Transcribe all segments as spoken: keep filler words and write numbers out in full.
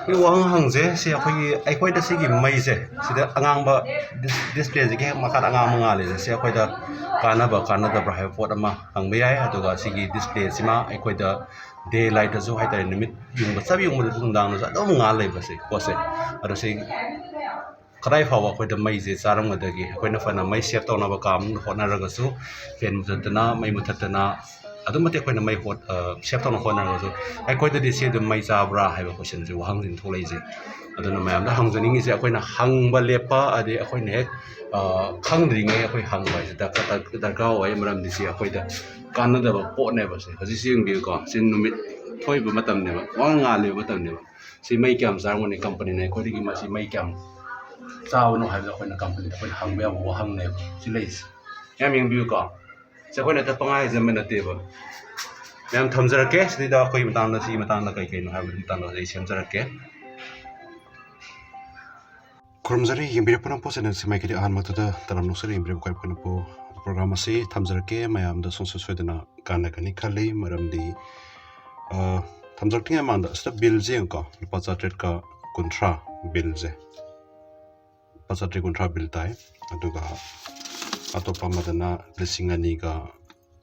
ꯑꯩ ꯋꯥꯍꯪ ꯍꯪꯁꯦ꯫ ꯁꯤ ꯑꯩꯈꯣꯏꯒꯤ, ꯑꯩꯈꯣꯏꯗ ꯁꯤꯒꯤ ꯃꯩꯁꯦ, ꯁꯤꯗ ꯑꯉꯥꯡꯕ ꯗꯤꯁꯄ꯭ꯂꯦꯁꯤꯒꯤ ꯍꯦꯛ ꯃꯈꯥꯗ ꯑꯉꯥꯡꯕ ꯉꯥꯜꯂꯤꯁꯦ, ꯁꯤ ꯑꯩꯈꯣꯏꯗ ꯀꯥꯟꯅꯕ ꯀꯥꯟꯅꯗꯕ꯭ꯔꯥ ꯍꯥꯏꯕ ꯄꯣꯠ ꯑꯃ ꯍꯪꯕ ꯌꯥꯏ꯫ ꯑꯗꯨꯒ ꯁꯤꯒꯤ ꯗꯤꯁꯄ꯭ꯂꯦꯁꯤꯃ ꯑꯩꯈꯣꯏꯗ ꯗꯦ ꯂꯥꯏꯠꯇꯁꯨ ꯍꯥꯏꯇꯥꯔꯦ, ꯅꯨꯃꯤꯠ ꯌꯨꯡꯕ, ꯆꯞ ꯌꯨꯡꯕꯗꯁꯨ ꯅꯨꯡꯗꯥꯡꯗꯁꯨ ꯑꯗꯨꯝ ꯉꯥꯜ ꯂꯩꯕꯁꯦ ꯄꯣꯠꯁꯦ꯫ ꯑꯗꯣ ꯁꯤ ꯀꯗꯥꯏ ꯐꯥꯎꯕ ꯑꯩꯈꯣꯏꯗ ꯃꯩꯁꯦ ꯆꯥꯔꯝꯒꯗꯒꯦ? ꯑꯩꯈꯣꯏꯅ ꯐꯅ ꯃꯩ ꯁꯦꯞ ꯇꯧꯅꯕ ꯀꯥꯝꯅ ꯍꯣꯠꯅꯔꯒꯁꯨ, ꯐꯦꯟ ꯃꯨꯊꯠꯇꯅ, ꯃꯩ ꯃꯨꯊꯠꯇꯅ, ꯑꯗꯨꯝ ꯃꯇꯤꯛ ꯑꯩꯈꯣꯏꯅ ꯃꯩ ꯍꯣꯠ-, ꯑ, ꯁꯦꯞ ꯇꯧꯅ ꯍꯣꯠꯅꯔꯒꯁꯨ, ꯑꯩꯈꯣꯏꯗꯗꯤ ꯁꯤ ꯑꯗꯨꯝ ꯃꯩ ꯆꯥꯕ꯭ꯔꯥ ꯍꯥꯏꯕ ꯀꯣꯏꯁꯟꯁꯦ, ꯋꯥꯍꯪꯁꯤꯅ ꯊꯣꯛꯂꯛꯏꯁꯦ꯫ ꯑꯗꯨꯅ ꯃꯌꯥꯝꯗ ꯍꯪꯖꯅꯤꯡꯉꯤꯁꯦ, ꯑꯩꯈꯣꯏꯅ ꯍꯪꯕ ꯂꯦꯞꯄ, ꯑꯗꯩ ꯑꯩꯈꯣꯏꯅ ꯍꯦꯛ, ꯑ, ꯈꯪꯗ꯭ꯔꯤꯉꯩ ꯑꯩꯈꯣꯏ ꯍꯪꯕ ꯍꯥꯏꯁꯦ ꯗꯔꯀꯥꯔ, ꯗꯔꯀꯥꯔ ꯑꯣꯏ꯫ ꯃꯔꯝꯗꯤ ꯁꯤ ꯑꯩꯈꯣꯏꯗ ꯀꯥꯟꯅꯗꯕ ꯄꯣꯠꯅꯦꯕ꯫ ꯁꯦ ꯍꯧꯖꯤꯛꯁꯤ ꯌꯦꯡꯕꯤꯌꯨꯀꯣ, ꯁꯤ ꯅꯨꯃꯤꯠ ꯊꯣꯛꯏꯕ ꯃꯇꯝꯅꯦꯕ, ꯋꯥ ꯉꯥꯜꯂꯤꯕ ꯃꯇꯝꯅꯦꯕ꯫ ꯁꯤ ꯃꯩ ꯀꯌꯥꯝ ꯆꯥꯔꯝꯒꯅꯤ? ꯀꯝꯄꯅꯤꯅ ꯑꯩꯈꯣꯏꯗꯒꯤ ꯃꯁꯤ ꯃꯩ ꯀꯌꯥꯝ ꯆꯥꯕꯅꯣ ꯍꯥꯏꯕꯗꯣ ꯑꯩꯈꯣꯏꯅ ꯀꯝꯄꯅꯤꯗ ꯑꯩꯈꯣꯏꯅ ꯍꯪꯕ ꯌꯥꯕ ꯋꯥꯍꯪꯅꯦꯕ ꯁꯤ ꯂꯩꯔꯤꯁꯦ꯫ ꯃꯌꯥꯝ ꯌꯦꯡꯕꯤꯌꯨꯀꯣ꯫ ꯁꯤ ꯑꯩꯈꯣꯏꯅ ꯍꯦꯛꯇ ꯄꯪꯍꯥꯏ ꯍꯥꯏꯖꯟꯕ ꯅꯠꯇꯦꯕ꯫ ꯃꯌꯥꯝ ꯊꯝꯖꯔꯛꯀꯦ꯫ ꯁꯤꯗꯩꯗ ꯑꯩꯈꯣꯏꯒꯤ ꯃꯇꯥꯡꯗ, ꯁꯤꯒꯤ ꯃꯇꯥꯡꯗ ꯀꯩ ꯀꯩꯅꯣ ꯍꯥꯏꯕꯒꯤ ꯃꯇꯥꯡꯗ ꯑꯩ ꯁꯦꯝꯖꯔꯛꯀꯦ꯫ ꯈꯨꯔꯨꯝꯖꯔꯤ, ꯌꯦꯡꯕꯤꯔꯛꯄ ꯄꯨꯝꯅꯃꯛꯄꯨ꯫ ꯆꯦꯅꯦꯜ ꯁꯤ ꯃꯥꯏꯀꯩꯗꯤ ꯑꯍꯥꯟꯕꯗꯨꯗ ꯇꯔꯥꯝꯅ ꯑꯣꯛꯆꯔꯤ, ꯌꯦꯡꯕꯤꯔꯛꯄ ꯄꯨꯝꯅꯃꯛꯄꯨ꯫ ꯄ꯭ꯔꯣꯒ꯭ꯔꯥꯝ ꯑꯁꯤ ꯊꯝꯖꯔꯛꯀꯦ꯫ ꯃꯌꯥꯝꯗ ꯁꯨꯡꯁꯣꯏ ꯁꯣꯏꯗꯅ ꯀꯥꯟꯅꯒꯅꯤ ꯈꯜꯂꯤ꯫ ꯃꯔꯝꯗꯤ, ꯑ, ꯊꯝꯖꯔꯛꯇ꯭ꯔꯤꯉꯩ ꯃꯃꯥꯡꯗ ꯑꯁꯤꯗ ꯕꯤꯜꯁꯦ ꯌꯦꯡꯉꯨꯀꯣ, ꯂꯨꯄꯥ ꯆꯥꯇ꯭ꯔꯦꯠꯀ ꯀꯨꯟꯊ꯭ꯔꯥ ꯕꯤꯜꯁꯦ꯫ ꯂꯨꯄꯥ ꯆꯥꯇ꯭ꯔꯦꯠ ꯀꯨꯟꯊ꯭ꯔꯥ ꯕꯤꯜ ꯇꯥꯏ꯫ ꯑꯗꯨꯒ ꯑꯇꯣꯞꯄ ꯑꯃꯗꯅ ꯂꯤꯁꯤꯡ ꯑꯅꯤꯒ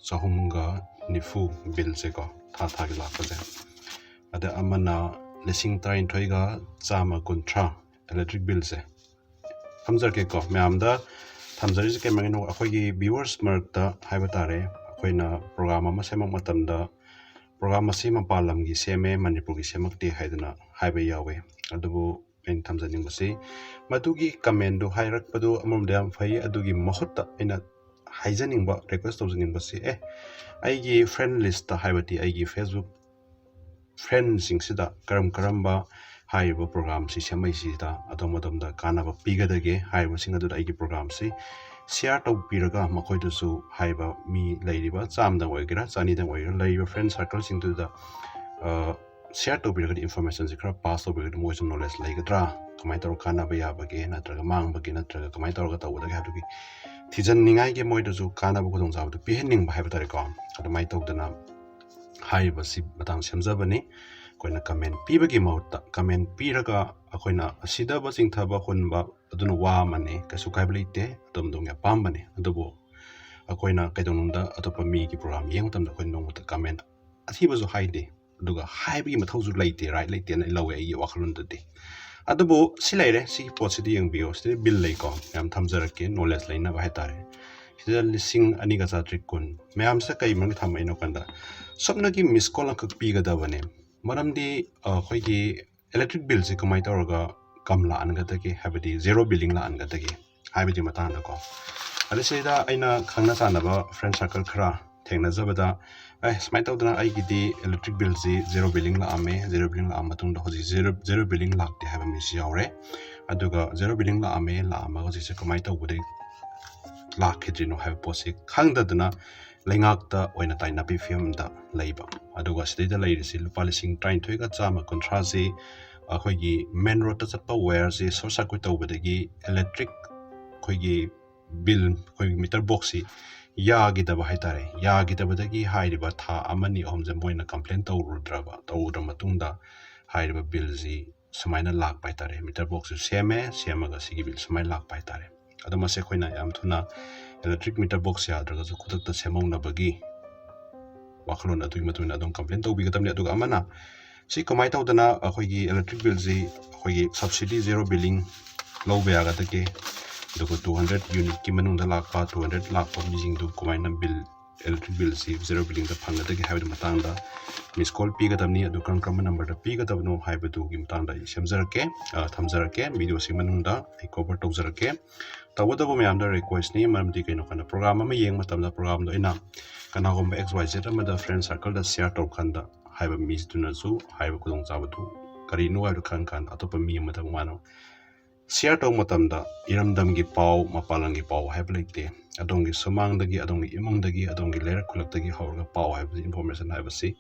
ꯆꯍꯨꯝꯒ ꯅꯤꯐꯨ ꯕꯤꯜꯁꯦꯀꯣ, ꯊꯥ ꯊꯥꯒꯤ ꯂꯥꯛꯄꯁꯦ꯫ ꯑꯗ ꯑꯃꯅ ꯂꯤꯁꯤꯡ ꯇꯔꯥꯅꯤꯊꯣꯏꯒ ꯆꯥꯝꯃ ꯀꯨꯟꯊ꯭ꯔꯥ ꯏꯂꯦꯛꯇ꯭ꯔꯤꯛ ꯕꯤꯜꯁꯦ꯫ ꯊꯝꯖꯔꯛꯀꯦꯀꯣ꯫ ꯃꯌꯥꯝꯗ ꯊꯝꯖꯔꯤꯁꯦ ꯀꯩ ꯃꯔꯝꯒꯤꯅꯣ? ꯑꯩꯈꯣꯏꯒꯤ ꯚ꯭ꯌꯨꯋꯔꯁ ꯃꯔꯛꯇ ꯍꯥꯏꯕ ꯇꯥꯔꯦ, ꯑꯩꯈꯣꯏꯅ ꯄ꯭ꯔꯣꯒ꯭ꯔꯥꯝ ꯑꯃ ꯁꯦꯝꯃꯛ ꯃꯇꯝꯗ, ꯄ꯭ꯔꯣꯒ꯭ꯔꯥꯝ ꯑꯁꯤ ꯃꯄꯥꯟ ꯂꯝꯒꯤ ꯁꯦꯝꯃꯦ, ꯃꯅꯤꯄꯨꯔꯒꯤ ꯁꯦꯝꯃꯛꯇꯦ ꯍꯥꯏꯗꯅ ꯍꯥꯏꯕ ꯌꯥꯎꯋꯦ꯫ ꯑꯗꯨꯕꯨ ꯑꯩꯅ ꯊꯝꯖꯅꯤꯡꯕꯁꯤ, ꯃꯗꯨꯒꯤ ꯀꯃꯦꯟꯗꯨ ꯍꯥꯏꯔꯛꯄꯗꯨ ꯑꯃꯔꯣꯝꯗ ꯌꯥꯝ ꯐꯩ꯫ ꯑꯗꯨꯒꯤ ꯃꯍꯨꯠꯇ ꯑꯩꯅ ꯍꯥꯏꯖꯅꯤꯡꯕ, ꯔꯤꯀ꯭ꯋꯦꯁ ꯇꯧꯖꯅꯤꯡꯕꯁꯤ, ꯑꯦ, ꯑꯩꯒꯤ ꯐ꯭ꯔꯦꯟ ꯂꯤꯁꯇ, ꯍꯥꯏꯕꯗꯤ ꯑꯩꯒꯤ ꯐꯦꯁꯕꯨꯛ ꯐ꯭ꯔꯦꯟꯁꯤꯡꯁꯤꯗ ꯀꯔꯝ ꯀꯔꯝꯕ ꯍꯥꯏꯔꯤꯕ ꯄ꯭ꯔꯣꯒ꯭ꯔꯥꯝꯁꯤ ꯁꯦꯝꯃꯛꯏꯁꯤꯗ ꯑꯗꯣꯝ ꯑꯗꯣꯝꯗ ꯀꯥꯟꯅꯕ ꯄꯤꯒꯗꯒꯦ ꯍꯥꯏꯔꯤꯕꯁꯤꯡ ꯑꯗꯨꯗ ꯑꯩꯒꯤ ꯄ꯭ꯔꯣꯒ꯭ꯔꯥꯝꯁꯤ ꯁꯤꯌꯥꯔ ꯇꯧꯕꯤꯔꯒ, ꯃꯈꯣꯏꯗꯁꯨ ꯍꯥꯏꯔꯤꯕ ꯃꯤ ꯂꯩꯔꯤꯕ ꯆꯥꯝꯃꯗꯪ ꯑꯣꯏꯒꯦꯔꯥ, ꯆꯅꯤꯗꯪ ꯑꯣꯏꯒꯦꯔꯥ, ꯂꯩꯔꯤꯕ ꯐ꯭ꯔꯦꯟ ꯁꯥꯔꯀꯜꯁꯤꯡꯗꯨꯗ, ꯑ, ꯁꯤꯌꯥꯔ ꯇꯧꯕꯤꯔꯒꯗꯤ, ꯏꯟꯐꯣꯔꯃꯦꯁꯟꯁꯤ ꯈꯔ ꯄꯥꯁ ꯇꯧꯕꯤꯔꯒꯗꯤ, ꯃꯣꯏꯁꯨ ꯅꯣꯂꯦꯖ ꯂꯩꯒꯗ꯭ꯔꯥ, ꯀꯃꯥꯏꯅ ꯇꯧꯔꯒ ꯀꯥꯟꯅꯕ ꯌꯥꯕꯒꯦ, ꯅꯠꯇ꯭ꯔꯒ ꯃꯥꯡꯕꯒꯦ, ꯅꯠꯇ꯭ꯔꯒ ꯀꯃꯥꯏꯅ ꯇꯧꯔꯒ ꯇꯧꯒꯗꯒꯦ ꯍꯥꯏꯕꯗꯨꯒꯤ ꯊꯤꯖꯤꯟꯅꯤꯡꯉꯥꯏꯒꯤ, ꯃꯣꯏꯗꯁꯨ ꯀꯥꯟꯅꯕ ꯈꯨꯗꯣꯡꯆꯥꯕꯗꯨ ꯄꯤꯍꯟꯅꯤꯡꯕ ꯍꯥꯏꯕ ꯇꯥꯔꯦꯀꯣ꯫ ꯑꯗꯨꯃꯥꯏꯅ ꯇꯧꯗꯅ ꯍꯥꯏꯔꯤꯕꯁꯤ ꯃꯇꯥꯡ ꯁꯦꯝꯖꯕꯅꯤ꯫ ꯑꯩꯈꯣꯏꯅ ꯀꯃꯦꯟ ꯄꯤꯕꯒꯤ ꯃꯍꯨꯠꯇ ꯀꯃꯦꯟ ꯄꯤꯔꯒ ꯑꯩꯈꯣꯏꯅ ꯁꯤꯗꯕ ꯆꯤꯡꯊꯕ ꯍꯨꯟꯕ ꯑꯗꯨꯅ ꯋꯥ ꯑꯃꯅꯤ, ꯀꯩꯁꯨ ꯀꯥꯏꯕ ꯂꯩꯇꯦ, ꯑꯗꯣꯝ ꯑꯗꯣꯝꯒꯤ ꯑꯄꯥꯝꯕꯅꯤ꯫ ꯑꯗꯨꯕꯨ ꯑꯩꯈꯣꯏꯅ ꯀꯩꯗꯧꯅꯨꯡꯗ ꯑꯇꯣꯞꯄ ꯃꯤꯒꯤ ꯄ꯭ꯔꯣꯒ꯭ꯔꯥꯝ ꯌꯦꯡꯕ ꯃꯇꯝꯗ ꯑꯩꯈꯣꯏ ꯅꯣꯡꯃꯇ ꯀꯃꯦꯟ ꯑꯊꯤꯕꯁꯨ ꯍꯥꯏꯗꯦ, ꯑꯗꯨꯒ ꯍꯥꯏꯕꯒꯤ ꯃꯊꯧꯁꯨ ꯂꯩꯇꯦ, ꯔꯥꯏꯠ ꯂꯩꯇꯦꯅ ꯑꯩ ꯂꯧꯋꯦ ꯑꯩꯒꯤ ꯋꯥꯈꯜꯂꯣꯟꯗꯗꯤ꯫ ꯑꯗꯨꯕꯨ ꯁꯤ ꯂꯩꯔꯦ, ꯁꯤꯒꯤ ꯄꯣꯠꯁꯤꯗꯤ ꯌꯦꯡꯕꯤꯌꯣ꯫ ꯁꯤꯗ ꯕꯤꯜ ꯂꯩꯀꯣ, ꯃꯌꯥꯝ ꯊꯝꯖꯔꯛꯀꯦ, ꯅꯣꯂꯦꯖ ꯂꯩꯅꯕ ꯍꯥꯏꯇꯥꯔꯦ꯫ ꯁꯤꯗ ꯂꯤꯁꯤꯡ ꯑꯅꯤꯒ ꯆꯥꯇ꯭ꯔꯦꯠ ꯀꯨꯟ꯫ ꯃꯌꯥꯝꯁꯤꯗ ꯀꯩ ꯃꯔꯝꯒꯤ ꯊꯝꯃꯛꯏꯅꯣ ꯀꯥꯟꯗ, ꯁꯨꯞꯅꯒꯤ ꯃꯤꯁ ꯀꯣꯜ ꯑꯃꯈꯛ ꯄꯤꯒꯗꯕꯅꯦ꯫ ꯃꯔꯝꯗꯤ ꯑ, ꯑꯩꯈꯣꯏꯒꯤ ꯏꯂꯦꯛꯇ꯭ꯔꯤꯛ ꯕꯤꯜꯁꯦ ꯀꯃꯥꯏꯅ ꯇꯧꯔꯒ ꯀꯝ ꯂꯥꯛꯍꯟꯒꯗꯒꯦ, ꯍꯥꯏꯕꯗꯤ ꯖꯦꯔꯣ ꯕꯤꯂꯤꯡ ꯂꯥꯛꯍꯟꯒꯗꯒꯦ ꯍꯥꯏꯕꯒꯤ ꯃꯇꯥꯡꯗꯀꯣ꯫ ꯑꯗ ꯁꯤꯗ ꯑꯩꯅ ꯈꯪꯅ ꯆꯥꯟꯅꯕ ꯐ꯭ꯔꯦꯟ ꯁꯥꯔꯀꯜ ꯈꯔ ꯊꯦꯡꯅꯖꯕꯗ, "ꯑꯦ, ꯁꯨꯃꯥꯏꯅ ꯇꯧꯗꯅ ꯑꯩꯒꯤꯗꯤ ꯏꯂꯦꯛꯇ꯭ꯔꯤꯛ ꯕꯤꯜꯁꯤ ꯖꯦꯔꯣ ꯕꯤꯂꯤꯡ ꯂꯥꯛꯑꯝꯃꯦ, ꯖꯦꯔꯣ ꯕꯤꯂꯤꯡ ꯂꯥꯛꯑ ꯃꯇꯨꯡꯗ ꯍꯧꯖꯤꯛ ꯖꯦꯔꯣ, ꯖꯦꯔꯣ ꯕꯤꯂꯤꯡ ꯂꯥꯛꯇꯦ" ꯍꯥꯏꯕ ꯃꯤꯁꯨ ꯌꯥꯎꯔꯦ꯫ ꯑꯗꯨꯒ "ꯖꯦꯔꯣ ꯕꯤꯂꯤꯡ ꯂꯥꯛꯑꯝꯃꯦ, ꯂꯥꯛꯑꯝꯃꯒ ꯍꯧꯖꯤꯛꯁꯦ ꯀꯃꯥꯏꯅ ꯇꯧꯕꯗꯒꯤ ꯂꯥꯛꯈꯤꯗ꯭ꯔꯤꯅꯣ" ꯍꯥꯏꯕ ꯄꯣꯠꯁꯤ ꯈꯪꯗꯗꯅ ꯂꯩꯉꯥꯛꯇ ꯑꯣꯏꯅ ꯇꯥꯏꯅꯕꯒꯤ ꯐꯤꯕꯝꯗ ꯂꯩꯕ꯫ ꯑꯗꯨꯒ ꯁꯤꯗꯩꯗ ꯂꯩꯔꯤꯁꯤ ꯂꯨꯄꯥ ꯂꯤꯁꯤꯡ ꯇꯔꯥꯅꯤꯊꯣꯏꯒ ꯆꯥꯝꯃ ꯀꯨꯟꯊ꯭ꯔꯥꯁꯤ ꯑꯩꯈꯣꯏꯒꯤ ꯃꯦꯟ ꯔꯣꯗꯇ ꯆꯠꯄ ꯋꯥꯌꯔꯁꯤ ꯁꯣꯔꯠ ꯁꯔꯀ꯭ꯌꯨꯠ ꯇꯧꯕꯗꯒꯤ ꯏꯂꯦꯛꯇ꯭ꯔꯤꯛ ꯑꯩꯈꯣꯏꯒꯤ ꯕꯤꯜ, ꯑꯩꯈꯣꯏꯒꯤ ꯃꯤꯇꯔ ꯕꯣꯛꯁꯁꯤ ꯌꯥꯈꯤꯗꯕ ꯍꯥꯏꯇꯥꯔꯦ꯫ ꯌꯥꯈꯤꯗꯕꯗꯒꯤ ꯍꯥꯏꯔꯤꯕ ꯊꯥ ꯑꯃꯅꯤ ꯑꯍꯨꯝꯁꯦ ꯃꯣꯏꯅ ꯀꯝꯄ꯭ꯂꯦꯟ ꯇꯧꯔꯨꯗ꯭ꯔꯕ, ꯇꯧꯔꯨꯗ꯭ꯔ ꯃꯇꯨꯡꯗ ꯍꯥꯏꯔꯤꯕ ꯕꯤꯜꯁꯤ ꯁꯨꯃꯥꯏꯅ ꯂꯥꯛꯄ ꯍꯥꯏꯇꯥꯔꯦ꯫ ꯃꯤꯇꯔ ꯕꯣꯛꯁꯁꯨ ꯁꯦꯝꯃꯦ, ꯁꯦꯝꯃꯒ ꯁꯤꯒꯤ ꯕꯤꯜ ꯁꯨꯃꯥꯏꯅ ꯂꯥꯛꯄ ꯍꯥꯏꯇꯥꯔꯦ꯫ ꯑꯗꯣ ꯃꯁꯤ ꯑꯩꯈꯣꯏꯅ ꯌꯥꯝ ꯊꯨꯅ ꯏꯂꯦꯛꯇ꯭ꯔꯤꯛ ꯃꯤꯇꯔ ꯕꯣꯛꯁ ꯌꯥꯗ꯭ꯔꯒꯁꯨ ꯈꯨꯗꯛꯇ ꯁꯦꯝꯍꯧꯅꯕꯒꯤ ꯋꯥꯈꯜꯂꯣꯟ ꯑꯗꯨꯒꯤ ꯃꯇꯨꯡ ꯏꯟꯅ ꯑꯗꯨꯝ ꯀꯝꯄ꯭ꯂꯦꯟ ꯇꯧꯕꯤꯒꯗꯕꯅꯤ꯫ ꯑꯗꯨꯒ ꯑꯃꯅ ꯁꯤ ꯀꯃꯥꯏꯅ ꯇꯧꯗꯅ ꯑꯩꯈꯣꯏꯒꯤ ꯏꯂꯦꯛꯇ꯭ꯔꯤꯛ ꯕꯤꯜꯁꯤ ꯑꯩꯈꯣꯏꯒꯤ ꯁꯕꯁꯤꯗꯤ ꯖꯦꯔꯣ ꯕꯤꯂꯤꯡ ꯂꯧꯕ ꯌꯥꯒꯗꯒꯦ? ꯑꯗꯨꯒ ꯇꯨ ꯍꯟꯗ꯭ꯔꯦꯠ ꯌꯨꯅꯤꯠꯀꯤ ꯃꯅꯨꯡꯗ ꯂꯥꯛꯄ, ꯇꯨ ꯍꯟꯗ꯭ꯔꯦꯠ ꯂꯥꯛꯄ ꯃꯤꯁꯤꯡꯗꯨ ꯀꯃꯥꯏꯅ ꯕꯤꯜ, ꯏꯂꯦꯛꯇ꯭ꯔꯤꯛ ꯕꯤꯜꯁꯤ ꯖꯦꯔꯣ ꯕꯤꯂꯤꯡꯗ ꯐꯪꯒꯗꯒꯦ ꯍꯥꯏꯕꯒꯤ ꯃꯇꯥꯡꯗ ꯃꯤꯁ ꯀꯣꯜ ꯄꯤꯒꯗꯕꯅꯤ꯫ ꯑꯗꯨ ꯀꯔꯝ ꯀꯔꯝꯕ ꯅꯝꯕꯔꯗ ꯄꯤꯒꯗꯕꯅꯣ ꯍꯥꯏꯕꯗꯨꯒꯤ ꯃꯇꯥꯡꯗ ꯑꯩ ꯁꯦꯝꯖꯔꯛꯀꯦ, ꯑ, ꯊꯝꯖꯔꯛꯀꯦ꯫ ꯚꯤꯗꯤꯑꯣꯁꯤ ꯃꯅꯨꯡꯗ ꯑꯩ ꯀꯣꯚꯔ ꯇꯧꯖꯔꯛꯀꯦ꯫ ꯇꯧꯒꯗꯕ ꯃꯌꯥꯝꯗ ꯔꯤꯀ꯭ꯋꯦꯁꯅꯤ, ꯃꯔꯝꯗꯤ ꯀꯩꯅꯣ ꯍꯥꯏꯅ ꯄ꯭ꯔꯣꯒ꯭ꯔꯥꯝ ꯑꯃ ꯌꯦꯡꯕ ꯃꯇꯝꯗ ꯄ꯭ꯔꯣꯒ꯭ꯔꯥꯝꯗꯣ ꯑꯩꯅ ꯀꯅꯥꯒꯨꯝꯕ ꯑꯦꯛꯁ ꯋꯥꯏ ꯖꯦꯠ ꯑꯃꯗ ꯐ꯭ꯔꯦꯟ ꯁꯥꯔꯀꯜꯗ ꯁꯤꯌꯥꯔ ꯇꯧꯔꯀꯥꯟꯗ ꯍꯥꯏꯕ ꯃꯤꯗꯨꯅꯁꯨ ꯍꯥꯏꯕ ꯈꯨꯗꯣꯡꯆꯥꯕꯗꯨ ꯀꯔꯤꯅꯣ ꯍꯥꯏꯕꯗꯨ ꯈꯪ ꯀꯥꯟꯗ ꯑꯇꯣꯞꯄ ꯃꯤ ꯑꯃꯗ ꯃꯥꯅ ꯁꯤꯌꯥꯔ ꯇꯧꯕ ꯃꯇꯝꯗ ꯏꯔꯝꯗꯝꯒꯤ ꯄꯥꯎ, ꯃꯄꯥꯟ ꯂꯝꯒꯤ ꯄꯥꯎ ꯍꯥꯏꯕ ꯂꯩꯇꯦ꯫ ꯑꯗꯣꯝꯒꯤ ꯁꯨꯃꯥꯡꯗꯒꯤ, ꯑꯗꯣꯝꯒꯤ ꯏꯃꯨꯡꯗꯒꯤ, ꯑꯗꯣꯝꯒꯤ ꯂꯩꯔꯛ ꯈꯨꯜꯂꯛꯇꯒꯤ ꯍꯧꯔꯒ ꯄꯥꯎ ꯍꯥꯏꯕꯁꯤ, ꯏꯟꯐꯣꯔꯃꯦꯁꯟ ꯍꯥꯏꯕꯁꯤ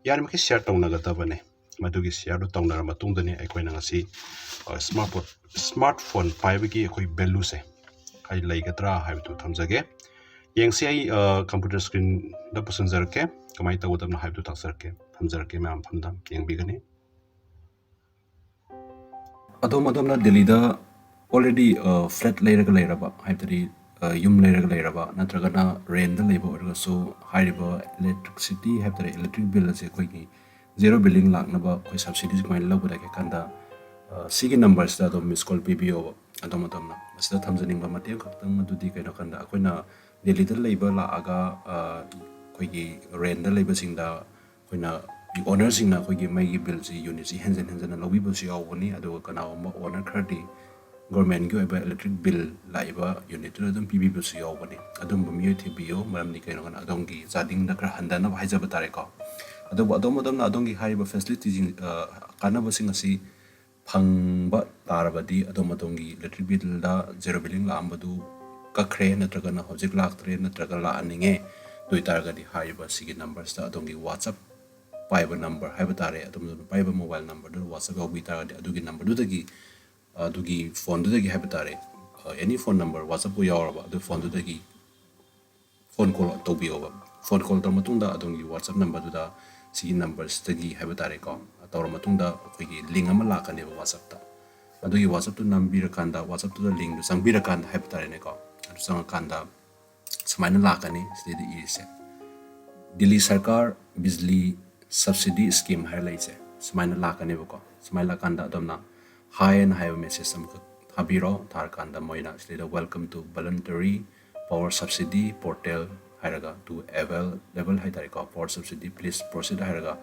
ꯌꯥꯔꯤꯃꯈꯩ ꯁꯤꯌꯥꯔ ꯇꯧꯅꯒꯗꯕꯅꯦ꯫ ꯃꯗꯨꯒꯤ ꯁꯤꯌꯥꯔꯗꯨ ꯇꯧꯅꯔ ꯃꯇꯨꯡꯗꯅꯤ ꯑꯩꯈꯣꯏꯅ ꯉꯁꯤ, ꯑ, ꯁ꯭ꯃꯥꯔꯠ ꯐꯣꯟ, ꯁ꯭ꯃꯥꯔꯠ ꯐꯣꯟ ꯄꯥꯏꯕꯒꯤ ꯑꯩꯈꯣꯏ ꯚꯦꯂꯨꯁꯦ ꯀꯔꯤ ꯂꯩꯒꯗ꯭ꯔꯥ ꯍꯥꯏꯕꯗꯨ ꯊꯝꯖꯒꯦ꯫ ꯌꯦꯡꯁꯤ, ꯑꯩ, ꯑ, ꯀꯝꯄ꯭ꯌꯨꯇꯔ ꯁ꯭ꯀ꯭ꯔꯤꯟꯗ ꯄꯨꯁꯤꯟꯖꯔꯛꯀꯦ, ꯀꯃꯥꯏꯅ ꯇꯧꯒꯗꯕꯅꯣ ꯍꯥꯏꯕꯗꯨ ꯇꯥꯛꯆꯔꯛꯀꯦ꯫ ꯊꯝꯖꯔꯛꯀꯦ ꯃꯌꯥꯝ ꯃꯐꯝꯗ ꯌꯦꯡꯕꯤꯒꯅꯤ꯫ ꯑꯗꯣꯝ ꯑꯗꯣꯝꯅ ꯗꯦꯜꯂꯤꯗ already flat ꯂꯩꯔꯒ ꯂꯩꯔꯕ, ꯍꯥꯏꯕꯗꯤ ꯌꯨꯝ ꯂꯩꯔꯒ ꯂꯩꯔꯕ ꯅꯠꯇ꯭ꯔꯒꯅ rentꯗ ꯂꯩꯕ ꯑꯣꯏꯔꯒꯁꯨ, ꯍꯥꯏꯔꯤꯕ electricity ꯍꯥꯏꯕ ꯇꯥꯔꯦ, electric bill ꯑꯁꯦ ꯑꯩꯈꯣꯏꯒꯤ zero billing ꯂꯥꯛꯅꯕ ꯑꯩꯈꯣꯏ subsidy ꯁꯨꯃꯥꯏꯅ ꯂꯧꯒꯗꯒꯦ ꯀꯥꯟꯗ, ꯁꯤꯒꯤ numberꯁꯤꯗ ꯑꯗꯨꯝ miss call ꯄꯤꯕꯤꯌꯣꯕ꯫ ꯑꯗꯣꯝ ꯑꯗꯣꯝꯅ ꯃꯁꯤꯗ ꯊꯝꯖꯅꯤꯡꯕ ꯃꯇꯦꯡ ꯈꯛꯇꯪ ꯑꯗꯨꯗꯤ ꯀꯩꯅꯣ ꯀꯥꯟꯗ, ꯑꯩꯈꯣꯏꯅ ꯗꯦꯜꯂꯤꯗ ꯂꯩꯕ ꯂꯥꯛꯑꯒ ꯑꯩꯈꯣꯏꯒꯤ rentꯗ ꯂꯩꯕꯁꯤꯡꯗ ꯑꯩꯈꯣꯏꯅ, ownerꯁꯤꯡꯅ ꯑꯩꯈꯣꯏꯒꯤ ꯃꯩꯒꯤ billꯁꯤ unitꯁꯤ ꯍꯦꯟꯖꯟ ꯍꯦꯟꯖꯟꯅ ꯂꯧꯕꯤꯕꯁꯨ ꯌꯥꯎꯕꯅꯤ꯫ ꯑꯗꯨꯒ ꯀꯅꯥꯒꯨꯝꯕ owner ꯈꯔꯗꯤ governmentꯀꯤ ꯑꯣꯏꯕ electric bill ꯂꯥꯛꯏꯕ unitꯇꯨꯗ ꯑꯗꯨꯝ ꯄꯤꯕꯤꯕꯁꯨ ꯌꯥꯎꯕꯅꯤ꯫ ꯑꯗꯨꯝꯕ ꯃꯤꯑꯣꯏ ꯊꯤꯕꯤꯌꯨ, ꯃꯔꯝꯗꯤ ꯀꯩꯅꯣ ꯍꯥꯏꯅ ꯑꯗꯣꯝꯒꯤ ꯆꯥꯗꯤꯡꯗ ꯈꯔ ꯍꯟꯊꯅꯕ ꯍꯥꯏꯖꯕ ꯇꯥꯔꯦꯀꯣ꯫ ꯑꯗꯨꯕꯨ ꯑꯗꯣꯝ ꯑꯗꯣꯝꯅ ꯑꯗꯣꯝꯒꯤ ꯍꯥꯏꯔꯤꯕ facilityꯁꯤꯡ, ꯀꯥꯟꯅꯕꯁꯤꯡ ꯑꯁꯤ ꯐꯪꯕ ꯇꯥꯔꯕꯗꯤ, ꯑꯗꯣꯝ ꯑꯗꯣꯝꯒꯤ electric billꯗ zero billing ꯂꯥꯛꯑꯝꯕꯗꯨ ꯀꯛꯈ꯭ꯔꯦ, ꯅꯠꯇ꯭ꯔꯒꯅ ꯍꯧꯖꯤꯛ ꯂꯥꯛꯇ꯭ꯔꯦ, ꯅꯠꯇ꯭ꯔꯒ ꯂꯥꯛꯍꯟꯅꯤꯡꯉꯦ, ꯑꯗꯨ ꯑꯣꯏꯇꯥꯔꯒꯗꯤ ꯍꯥꯏꯔꯤꯕ ꯁꯤꯒꯤ numberꯁꯤꯗ ꯑꯗꯣꯝꯒꯤ WhatsApp ꯄꯥꯏꯕ number ꯍꯥꯏꯕ ꯇꯥꯔꯦ, ꯑꯗꯣꯝ ꯑꯗꯣꯝꯅ ꯄꯥꯏꯕ mobile numberꯗꯨꯗ WhatsApp ꯌꯥꯎꯕꯤ ꯇꯥꯔꯒꯗꯤ, ꯑꯗꯨꯒꯤ numberꯗꯨꯗꯒꯤ, ꯑꯗꯨꯒꯤ phoneꯗꯨꯗꯒꯤ ꯍꯥꯏꯕ ꯇꯥꯔꯦ, any phone number, WhatsAppꯄꯨ ꯌꯥꯎꯔꯕ ꯑꯗꯨ phoneꯗꯨꯗꯒꯤ phone call ꯇꯧꯕꯤꯌꯣꯕ꯫ Phone call ꯇꯧꯔ ꯃꯇꯨꯡꯗ ꯑꯗꯣꯝꯒꯤ WhatsApp numberꯗꯨꯗ ꯁꯤꯒꯤ numberꯁꯤꯗꯒꯤ ꯍꯥꯏꯕ ꯇꯥꯔꯦꯀꯣ, ꯇꯧꯔ ꯃꯇꯨꯡꯗ ꯑꯩꯈꯣꯏꯒꯤ link ꯑꯃ ꯂꯥꯛꯀꯅꯦꯕ WhatsAppꯇ꯫ ꯑꯗꯨꯒꯤ WhatsAppꯇꯨ ꯅꯝꯕꯤꯔꯀꯥꯟꯗ, WhatsAppꯇꯨꯗ linkꯇꯨ ꯆꯪꯕꯤꯔꯀꯥꯟꯗ ꯍꯥꯏꯕ ꯇꯥꯔꯦꯅꯦꯀꯣ, ꯑꯗꯨ ꯆꯪꯉꯀꯥꯟꯗ ꯁꯨꯃꯥꯏꯅ ꯂꯥꯛꯀꯅꯤ꯫ ꯁꯤꯗꯩꯗ ꯏꯔꯤꯁꯦ, "ꯗꯤꯜꯂꯤ ꯁꯔꯀꯥꯔ ꯕꯤꯖꯂꯤ subsidy scheme" ꯍꯥꯏꯔ ꯂꯩꯁꯦ ꯁꯨꯃꯥꯏꯅ ꯂꯥꯛꯀꯅꯦꯕꯀꯣ꯫ ꯁꯨꯃꯥꯏꯅ ꯂꯥꯛꯀꯥꯟꯗ ꯑꯗꯣꯝꯅ "Hi" ꯑꯅ ꯍꯥꯏꯕ message ꯑꯃꯈꯛ ꯊꯥꯕꯤꯔꯣ꯫ ꯊꯥꯔꯀꯥꯟꯗ ꯃꯣꯏꯅ ꯁꯤꯗꯩꯗ "Welcome to voluntary power subsidy portal" ꯍꯥꯏꯔꯒ, "To available" ꯍꯥꯏ ꯇꯥꯔꯦꯀꯣ, "power subsidy, please proceed" ꯍꯥꯏꯔꯒ,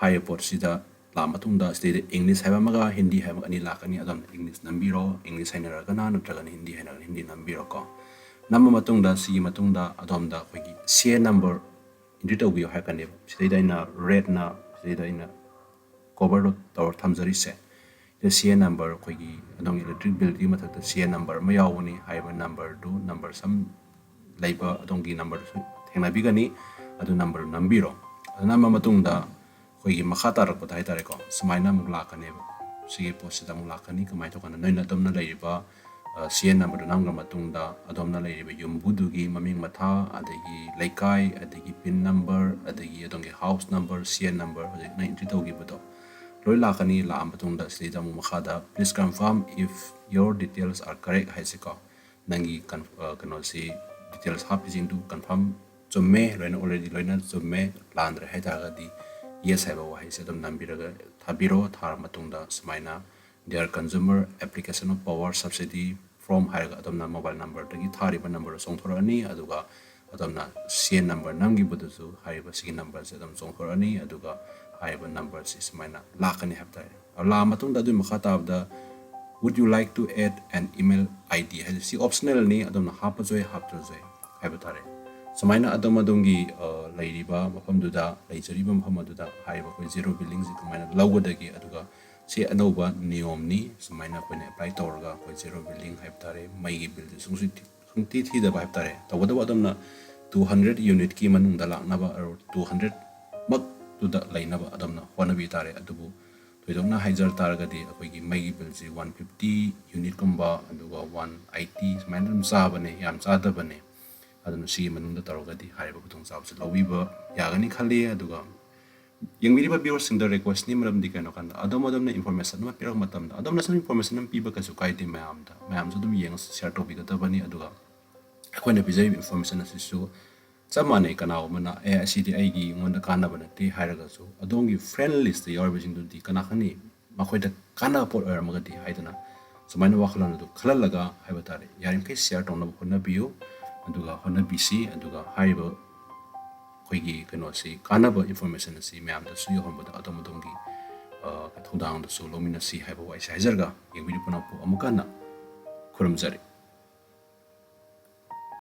ꯍꯥꯏꯔꯤꯕ ꯄꯣꯠꯁꯤꯗ ꯂꯥꯛꯑ ꯃꯇꯨꯡꯗ ꯁꯤꯗꯩꯗ English ꯍꯥꯏꯕ ꯑꯃꯒ Hindi ꯍꯥꯏꯕ ꯑꯃꯒ ꯑꯅꯤ ꯂꯥꯛꯀꯅꯤ꯫ ꯑꯗꯣꯝꯅ English ꯅꯝꯕꯤꯔꯣ, English ꯍꯩꯅꯔꯒꯅ, ꯅꯠꯇ꯭ꯔꯒꯅ Hindi ꯍꯩꯅꯔꯒꯅ Hindi ꯅꯝꯕꯤꯔꯣꯀꯣ꯫ ꯅꯝꯕ ꯃꯇꯨꯡꯗ ꯁꯤꯒꯤ ꯃꯇꯨꯡꯗ ꯑꯗꯣꯝꯗ ꯑꯩꯈꯣꯏꯒꯤ C A number entry ꯇꯧꯕꯤꯌꯨ ꯍꯥꯏꯔꯛꯀꯅꯦꯕ꯫ ꯁꯤꯗꯩꯗ ꯑꯩꯅ redꯅ, ꯁꯤꯗꯩꯗ ꯑꯩꯅ coverꯗꯣ ꯇꯧꯔ ꯊꯝꯖꯔꯤꯁꯦ, ꯁꯤꯗ C A number, ꯑꯩꯈꯣꯏꯒꯤ ꯑꯗꯣꯝꯒꯤ electric billꯗꯨꯒꯤ ꯃꯊꯛꯇ C A number ꯑꯃ ꯌꯥꯎꯕꯅꯤ꯫ ꯍꯥꯏꯔꯤꯕ numberꯗꯨ, number ꯁꯝ ꯂꯩꯕ ꯑꯗꯣꯝꯒꯤ numberꯗꯨꯁꯨ ꯊꯦꯡꯅꯕꯤꯒꯅꯤ꯫ ꯑꯗꯨ numberꯗꯨ ꯅꯝꯕꯤꯔꯣ꯫ ꯑꯗꯨ ꯅꯝꯕ ꯃꯇꯨꯡꯗ ꯑꯩꯈꯣꯏꯒꯤ ꯃꯈꯥ ꯇꯥꯔꯛꯄꯗ ꯍꯥꯏ ꯇꯥꯔꯦꯀꯣ, ꯁꯨꯃꯥꯏꯅ ꯑꯃꯨꯛ ꯂꯥꯛꯀꯅꯦꯕ꯫ ꯁꯤꯒꯤ ꯄꯣꯠꯁꯤꯗ ꯑꯃꯨꯛ ꯂꯥꯛꯀꯅꯤ꯫ ꯀꯃꯥꯏꯅ ꯇꯧꯀꯥꯟꯗ ꯅꯣꯏꯅ ꯑꯗꯣꯝꯅ ꯂꯩꯔꯤꯕ ꯁꯤ ꯑꯦꯟ ꯅꯝꯕꯔꯗꯨ ꯅꯝꯈ꯭ꯔ ꯃꯇꯨꯡꯗ ꯑꯗꯣꯝꯅ ꯂꯩꯔꯤꯕ ꯌꯨꯝꯕꯨꯗꯨꯒꯤ ꯃꯃꯤꯡ ꯃꯊꯥ, ꯑꯗꯒꯤ ꯂꯩꯀꯥꯏ, ꯑꯗꯒꯤ ꯄꯤꯟ ꯅꯝꯕꯔ, ꯑꯗꯒꯤ ꯑꯗꯣꯝꯒꯤ ꯍꯥꯎꯁ ꯅꯝꯕꯔ, ꯁꯤ ꯑꯦꯟ ꯅꯝꯕꯔ, ꯍꯧꯖꯤꯛ ꯅꯪ ꯑꯦꯟꯇ꯭ꯔꯤ ꯇꯧꯈꯤꯕꯗꯣ ꯂꯣꯏ ꯂꯥꯛꯀꯅꯤ꯫ ꯂꯥꯛꯑ ꯃꯇꯨꯡꯗ ꯁꯤꯗꯩꯗ ꯑꯃꯨꯛ ꯃꯈꯥꯗ "Please confirm if your details are correct" ꯍꯥꯏꯁꯤꯀꯣ, ꯅꯪꯒꯤ ꯀꯟ-, ꯑ, ꯀꯩꯅꯣꯁꯤ, ꯗꯤꯇꯦꯜꯁ ꯍꯥꯞꯄꯤꯁꯤꯡꯗꯨ ꯀꯟꯐꯥꯔꯝ ꯆꯨꯝꯃꯦ, ꯂꯣꯏꯅ ꯑꯣꯜꯔꯦꯗꯤ ꯂꯣꯏꯅ ꯆꯨꯝꯃꯦ, ꯂꯥꯟꯗ꯭ꯔꯦ ꯍꯥꯏꯇꯥꯔꯒꯗꯤ ꯌꯦꯁ ꯍꯥꯏꯕ ꯋꯥꯍꯩꯁꯦ ꯑꯗꯨꯝ ꯅꯝꯕꯤꯔꯒ ꯊꯥꯕꯤꯔꯣ꯫ ꯊꯥꯔ ꯃꯇꯨꯡꯗ ꯁꯨꯃꯥꯏꯅ "Dear consumer, application of power subsidy from" ꯍꯥꯏꯔꯒ ꯑꯗꯣꯝꯅ ꯃꯣꯕꯥꯏꯜ ꯅꯝꯕꯔꯗꯒꯤ ꯊꯥꯔꯤꯕ ꯅꯝꯕꯔꯗꯨ ꯆꯣꯡꯊꯣꯔꯛꯑꯅꯤ꯫ ꯑꯗꯨꯒ ꯑꯗꯣꯝꯅ ꯁꯤ ꯑꯦꯟ ꯅꯝꯕꯔ ꯅꯝꯈꯤꯕꯗꯨꯁꯨ ꯍꯥꯏꯔꯤꯕ ꯁꯤꯒꯤ ꯅꯝꯕꯔꯁꯦ ꯑꯗꯨꯝ ꯆꯣꯡꯊꯣꯔꯛꯑꯅꯤ꯫ ꯑꯗꯨꯒ ꯍꯥꯏꯔꯤꯕ ꯅꯝꯕꯔꯁꯤ ꯁꯨꯃꯥꯏꯅ ꯂꯥꯛꯀꯅꯤ ꯍꯥꯏꯕ ꯇꯥꯔꯦ꯫ ꯂꯥꯛꯑ ꯃꯇꯨꯡꯗ ꯑꯗꯨꯒꯤ ꯃꯈꯥ ꯇꯥꯕꯗ "Would you like to add an email I D" ꯍꯥꯏꯁꯦ ꯁꯤ ꯑꯣꯞꯁꯅꯦꯜꯅꯤ, ꯑꯗꯣꯝꯅ ꯍꯥꯞꯄꯁꯨ ꯌꯥꯏ, ꯍꯥꯞꯇ꯭ꯔꯁꯨ ꯌꯥꯏ ꯍꯥꯏꯕ ꯇꯥꯔꯦ꯫ ꯁꯨꯃꯥꯏꯅ ꯑꯗꯣꯝ ꯑꯗꯣꯝꯒꯤ, ꯑ, ꯂꯩꯔꯤꯕ ꯃꯐꯝꯗꯨꯗ, ꯂꯩꯖꯔꯤꯕ ꯃꯐꯝ ꯑꯗꯨꯗ ꯍꯥꯏꯔꯤꯕ ꯑꯩꯈꯣꯏ ꯖꯦꯔꯣ ꯕꯤꯜꯂꯤꯡꯁꯤ ꯀꯃꯥꯏꯅ ꯂꯧꯒꯗꯒꯦ, ꯑꯗꯨꯒ ꯁꯤ ꯑꯅꯧꯕ ꯅꯤꯌꯣꯝꯅꯤ, ꯁꯨꯃꯥꯏꯅ ꯑꯩꯈꯣꯏꯅ ꯑꯦꯄ꯭ꯂꯥꯏ ꯇꯧꯔꯒ ꯑꯩꯈꯣꯏ ꯖꯦꯔꯣ ꯕꯤꯜꯂꯤꯡ ꯍꯥꯏꯕ ꯇꯥꯔꯦ, ꯃꯩꯒꯤ ꯕꯤꯜꯁꯦ ꯁꯨꯡꯁꯤ ꯊꯤ-, ꯁꯨꯡꯊꯤ ꯊꯤꯗꯕ ꯍꯥꯏꯕ ꯇꯥꯔꯦ꯫ ꯇꯧꯕꯇꯕꯨ ꯑꯗꯣꯝꯅ ꯇꯨ ꯍꯟꯗ꯭ꯔꯦꯠ ꯌꯨꯅꯤꯠꯀꯤ ꯃꯅꯨꯡꯗ ꯂꯥꯛꯅꯕ, ꯑꯣꯔ ꯇꯨ ꯍꯟꯗ꯭ꯔꯦꯠ ꯃꯛꯇꯨꯗ ꯂꯩꯅꯕ ꯑꯗꯣꯝꯅ ꯍꯣꯠꯅꯕꯤ ꯇꯥꯔꯦ꯫ ꯑꯗꯨꯕꯨ ꯊꯣꯏꯗꯣꯛꯅ ꯍꯥꯏꯖꯔ ꯇꯥꯔꯒꯗꯤ ꯑꯩꯈꯣꯏꯒꯤ ꯃꯩꯒꯤ ꯕꯤꯜꯁꯤ ꯋꯥꯟ ꯐꯤꯐꯇꯤ ꯌꯨꯅꯤꯠꯀꯨꯝꯕ, ꯑꯗꯨꯒ ꯋꯥꯟ ꯑꯩꯠꯇꯤ ꯁꯨꯃꯥꯏꯅ ꯑꯗꯨꯝ ꯆꯥꯕꯅꯦ, ꯌꯥꯝ ꯆꯥꯗꯕꯅꯦ꯫ ꯑꯗꯨꯅ ꯁꯤꯒꯤ ꯃꯅꯨꯡꯗ ꯇꯧꯔꯒꯗꯤ ꯍꯥꯏꯔꯤꯕ ꯈꯨꯗꯣꯡꯆꯥꯕꯁꯤ ꯂꯧꯕꯤꯕ ꯌꯥꯒꯅꯤ ꯈꯜꯂꯤ꯫ ꯑꯗꯨꯒ ꯌꯦꯡꯕꯤꯔꯤꯕ ꯚꯤꯌꯨꯋꯔꯁꯤꯡꯗ ꯔꯤꯀ꯭ꯋꯦꯁꯅꯤ, ꯃꯔꯝꯗꯤ ꯀꯩꯅꯣ ꯀꯥꯟꯗ ꯑꯗꯣꯝ ꯑꯗꯣꯝꯅ ꯏꯟꯐꯣꯔꯃꯦꯁꯟ ꯑꯃ ꯄꯤꯔꯛꯄ ꯃꯇꯝꯗ, ꯑꯗꯣꯝꯅ ꯁꯨꯝ ꯏꯟꯐꯣꯔꯃꯦꯁꯟ ꯑꯃ ꯄꯤꯕ ꯀꯩꯁꯨ ꯀꯥꯏꯗꯦ, ꯃꯌꯥꯝꯗ, ꯃꯌꯥꯝꯁꯨ ꯑꯗꯨꯝ ꯌꯦꯡꯉ ꯁꯤꯌꯔ ꯇꯧꯕꯤꯒꯗꯕꯅꯤ꯫ ꯑꯗꯨꯒ ꯑꯩꯈꯣꯏꯅ ꯄꯤꯖꯔꯤꯕ ꯏꯟꯐꯣꯔꯃꯦꯁꯟ ꯑꯁꯤꯁꯨ ꯆꯞ ꯃꯥꯟꯅꯩ, ꯀꯅꯥꯒꯨꯝꯕꯅ "ꯑꯦ, ꯑꯁꯤꯗꯤ ꯑꯩꯒꯤ, ꯑꯩꯉꯣꯟꯗ ꯀꯥꯟꯅꯕ ꯅꯠꯇꯦ" ꯍꯥꯏꯔꯒꯁꯨ, ꯑꯗꯣꯝꯒꯤ ꯐ꯭ꯔꯦꯟ ꯂꯤꯁꯇ ꯌꯥꯎꯔꯤꯕꯁꯤꯡꯗꯨꯗꯤ ꯀꯅꯥ ꯈꯪꯅꯤ, ꯃꯈꯣꯏꯗ ꯀꯥꯟꯅꯕ ꯄꯣꯠ ꯑꯣꯏꯔꯝꯃꯒꯗꯤ ꯍꯥꯏꯗꯅ, ꯁꯨꯃꯥꯏꯅ ꯋꯥꯈꯜꯂꯣꯟ ꯑꯗꯨ ꯈꯜꯍꯜꯂꯒ ꯍꯥꯏꯕ ꯇꯥꯔꯦ, ꯌꯥꯔꯤꯃꯈꯩ ꯁꯤꯌꯔ ꯇꯧꯅꯕ ꯍꯣꯠꯅꯕꯤꯌꯨ꯫ ꯑꯗꯨꯒ ꯍꯣꯠꯅꯕꯤꯁꯤ꯫ ꯑꯗꯨꯒ ꯍꯥꯏꯔꯤꯕ ꯑꯩꯈꯣꯏꯒꯤ ꯀꯩꯅꯣꯁꯤ, ꯀꯥꯟꯅꯕ ꯏꯟꯐꯣꯔꯃꯦꯁꯟ ꯑꯁꯤ ꯃꯌꯥꯝꯗꯁꯨ ꯌꯧꯍꯟꯕꯗ ꯑꯗꯣꯝ ꯑꯗꯣꯝꯒꯤ, ꯑ, ꯊꯧꯗꯥꯡꯗꯁꯨ ꯂꯧꯃꯤꯟꯅꯁꯤ ꯍꯥꯏꯕ ꯋꯥꯍꯩꯁꯦ ꯍꯥꯏꯖꯔꯒ, ꯌꯦꯡꯕꯤꯔꯤꯕ ꯄꯨꯝꯅꯃꯛꯄꯨ ꯑꯃꯨꯛꯀ ꯍꯟꯅ ꯈꯨꯔꯨꯝꯖꯔꯤ꯫